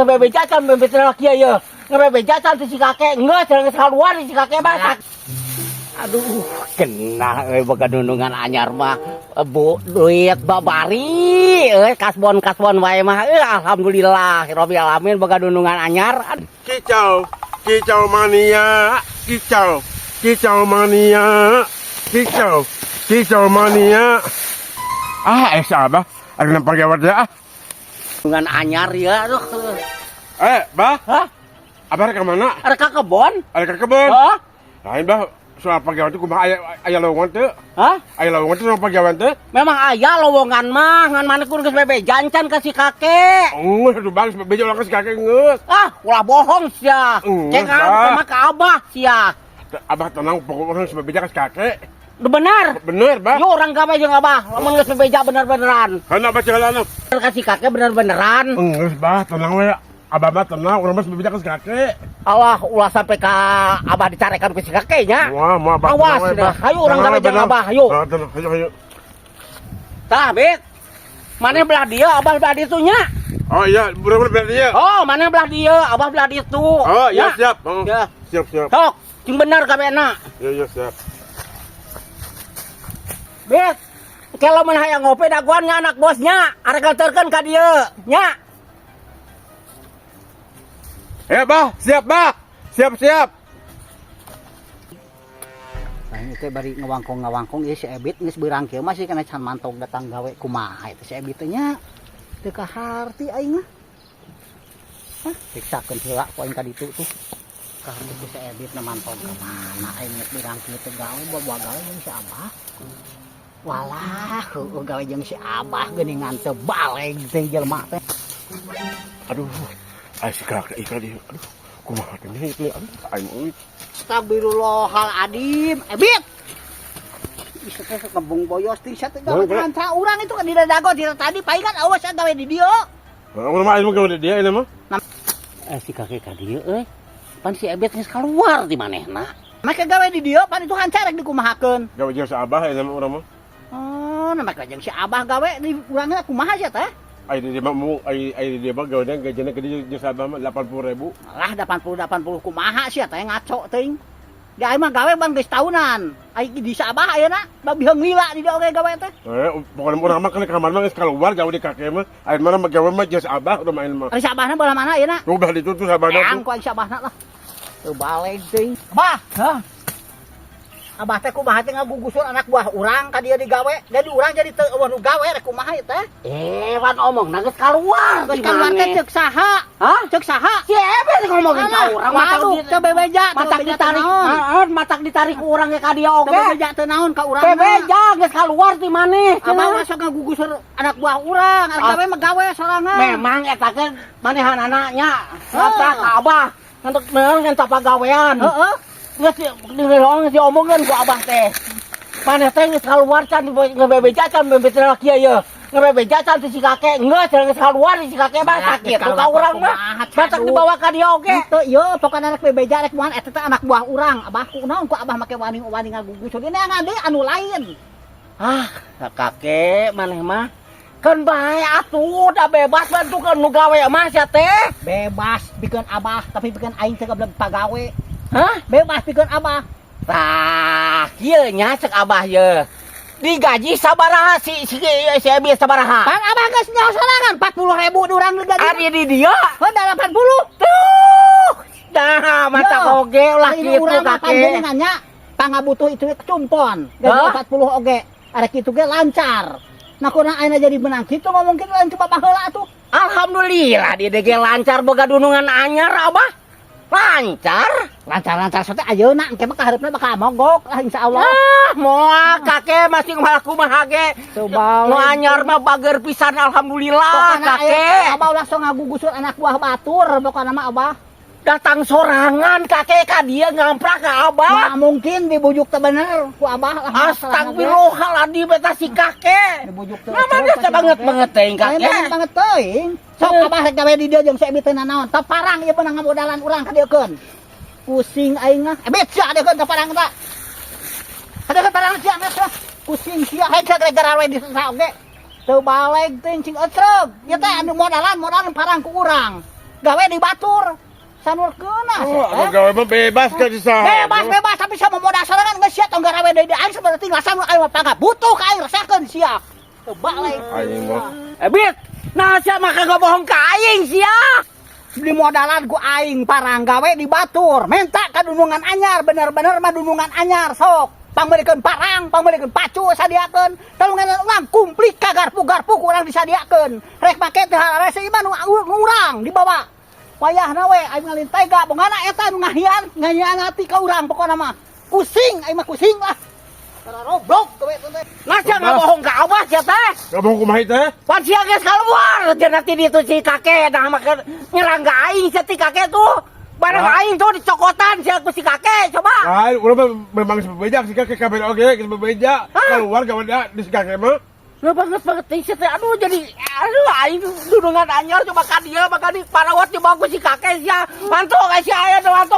Bebeja can bebeja kieu ye. Ngebebeja can si kakek geus geus keluar si kakek mah. Aduh, kena euy boga dunungan anyar mah. Bu, duit babari euy, kasbon-kasbon wae mah. Euy, alhamdulillah rabbil alamin boga dunungan anyar. Aduh. Kicau, kicau mania, kicau, kicau mania, kicau, kicau mania. Ah, si Abah, ada nampak gawat ya? Ah. Dunungan anyar ya, aduh. Eh, Bah, Hah? Abah rek ka mana? Ada ka kebon? Ada ke kebun? Hah? Lain, Bah, soal pagawean tuh kumaha, aya aya lowongan teu? Hah? Aya lowongan teu soal pagawean teh? Memang aya lowongan mah, ngan maneh kudu geus bebejan can ka si kakek. Geus atuh, Bang, beja ulah ka si kakek geus. Ah, ulah bohong sia. Geus, Cek Bah. sama ke abah sia. Abah tenang, pokoknya geus bebeja ka si kakek. Udah benar. Bener, Bah. Yuk urang gawe jeung abah, lamun geus bebeja bener-beneran. Kan Abah jalan. Ka si kakek bener-beneran. Geus, Bah, tenang we. Abah mah tenang, urang mah bebeja ka si kakek. Allah, ulah sampai ka abah dicarekan ku si kakeknya. Wah, mau Abah Awas, tenang we, dah. Bah. Hayu urang Tenang gawe we, jeung tenang. abah, hayu. Ah, tenang, hayu, hayu. Tah, Bit. Maneh belah dieu, abah belah ditu nya. Oh iya, bener bener dia. Oh, maneh belah dieu, abah belah ditu. Oh iya, Ya. Siap. Oh, Ya. siap, siap. Sok, sing bener kabehna. Iya, iya, siap. Bet, kalau mun hayang ngopi dagoan nya anak bosnya, arek nganterkeun ka dieu, nya. Eh, Bah, siap, Bah. Siap, siap. Nah, ini teh bari ngawangkong-ngawangkong ieu si Ebit geus beurang kieu masih kana can mantog datang gawe, kumaha itu si Ebit teh nya? Teu kaharti aing mah. Hah, riksakeun heula ku aing ka ditu tuh. Kaharti ku si Ebit na mantog ka mana aing geus beurang kieu teh gawe, bawa gawe jeung si Abah. Walah, heueuh gawe jeung si Abah geuningan teu baleg teh jelema teh. Aduh, ay si kakek ieu dia. Aduh, kumaha teh nih itu? Aduh, aing euy. Astagfirullahaladzim, Ebit. Bisa teh kebung boyos teh sia teh gawe Boleh, boleh. Kanca urang itu kan di dago tidak tadi palingan awas ya gawe di dieu. Urang mah aing mah gawe di dia ini mah. Eh, si kakek ka dieu euy. Pan si Ebit geus keluar di manehna. Make gawe di dieu pan itu hanca rek dikumahakeun. Gawe jeung si Abah ini mah urang mah. Oh, nama jeung si Abah gawe di urangna kumaha sia teh? Ai di dia mah mau ai ai di dia mah gawe gajina gede jeung si Abah mah 80.000. Lah, 80 80 kumaha sia teh, ngaco teuing. Di aing mah gawe ban geus tahunan. Ai di si Abah ayeuna babiheung lila di dieu oge gawe teh. Eh, pokoknya urang mah kan kamar mah geus keluar gawe di kakek mah. Aing mah gawe mah jeung si Abah udah main mah. Ari si Abahna belah mana ayeuna? Tuh belah ditu tuh si Abahna Eang tuh. ku aing si Abahna lah. Teu baleg teuing. Abah, Hah? Abah teh kumaha teh ngagugusur anak buah urang ka dieu digawe. Jadi urang jadi teu euweuh nu gawe, rek kumaha ieu teh? Eh, pan omong geus keluar Geus di kaluar teh maneh. Ceuk saha? Hah? Ceuk saha? Si Ebit ngomongin ka urang matak Waduh, di teu bebeja, teu matak bebeja teu ditarik, naon. heeh, matak ditarik ku urang ge ka dieu Teu oge. bebeja teu naon ka urang. Bebeja geus keluar di maneh. Abah mah sok ngagugusur anak buah urang, arek Ah. gawe mah gawe sorangan. Memang eta teh manehanana nya. Heuh. Eta ka abah. Ngantuk ngan pagawean. Heeh. Geus geus diomongkeun ku abah teh. Maneh teh geus keluar can ngebebeja can bebeja kieu ye. Ngebebeja can si kakek geus geus keluar si kakek mah Geus sakit ka keluar urang mah. kumaha, Matak cadu. Dibawa ka dieu oge. Henteu ieu pokona rek bebeja rek moal eta teh anak buah urang. Abah ku naon ku abah make wani-wani ngagugusur. Ini yang ade anu lain. Ah, kakek maneh mah kan bae atuh da bebas bentukeun nu gawe mah sia teh. Bebas pikeun abah, tapi pikeun aing teh goblok pagawe. Hah? Bebas pikeun abah. Tah, kieu nya cek abah ye. Digaji sabaraha si si si Ebit sabaraha? Pan abah geus nyaho sorangan 40.000 di urang digaji. Ari di dieu. Heuh, 80. Tuh. Dah, mata Yo. oge ulah Ini kitu urang mah kakek. panjenengannya pangabutuh itu cumpon. Gaji Hah? 40 oge. Arek kitu ge lancar. Nah, kurang ayeuna jadi menang kitu ngomong kitu lain coba baheula atuh. Alhamdulillah di DG lancar boga dunungan anyar abah. Lancar. Lancar-lancar sote ayeuna engke mah kahareupna bakal mogok lah insyaallah. Ah, moal kakek masih malah kumaha ge. Coba. Nu anyar mah bager pisan, alhamdulillah Pokona kakek. aya abah ulah sok ngagugusur anak buah batur pokona mah abah. Datang sorangan kakek ka dieu ngamprak ka abah. Nah, mungkin dibujuk teh bener ku abah lah. Astagfirullahaladzim eta si kakek. Dibujuk teh. Nah, mana teh banget banget teuing Kakek. Kakek. Banget teuing. Sok abah rek gawe di dieu jeung si Ebit teh nanaon. Teu parang ieu beunang ngamodalan urang ka dieukeun. Pusing aing mah. Ebit sia dieukeun ka parang eta. Kadeukeun parang sia mes lah. Pusing sia hek gara-gara we di oge. Teu baleg teh cing ecreg. Ieu teh anu modalan modalan parang ku urang. Gawe di batur. Sanur keuna Oh, sia. abah gawe mah bebas kan di saha. Bebas bebas, tapi sama modal sorangan geus sia tong garawe deui di aing, seperti ngelasan aing mah pangga butuh ka aing, rasakeun sia. Tebak lain. Aing mah. Ebit, nah sia maka bohong ka aing sia. Di modalan ku aing parang gawe di batur, minta ka dunungan anyar, bener-bener mah dunungan anyar sok. Pangmeulikeun parang, pangmeulikeun pacu sadiakeun, tulungan urang kumplit ka garpu-garpu ku urang disadiakeun. Rek make teh hararese ieu nu urang dibawa. Wayahna we aing ngalin tega bongana eta nu ngahianati ka urang pokona mah. Kusing aing mah, kusing lah. Roblok gawe teh. Nah sia bohong ka abah sia teh. Ngomong kumaha teh? Pan sia geus keluar cenah ti ditu si kakek, nah maka nyerang ka aing sia ti kakek tuh. Bareng aing tuh dicokotan sia ku si kakek coba. Lain, urang mah memang bebeja si kakek kabeh oge geus bebeja. Hah? Keluar gawe da di si kakek mah. Lu banget banget sia teh, aduh, jadi aduh, aing dunungan anyar coba ka dieu, maka di parawat di bangku si kakek sia. Mantuk sia aya mantuk.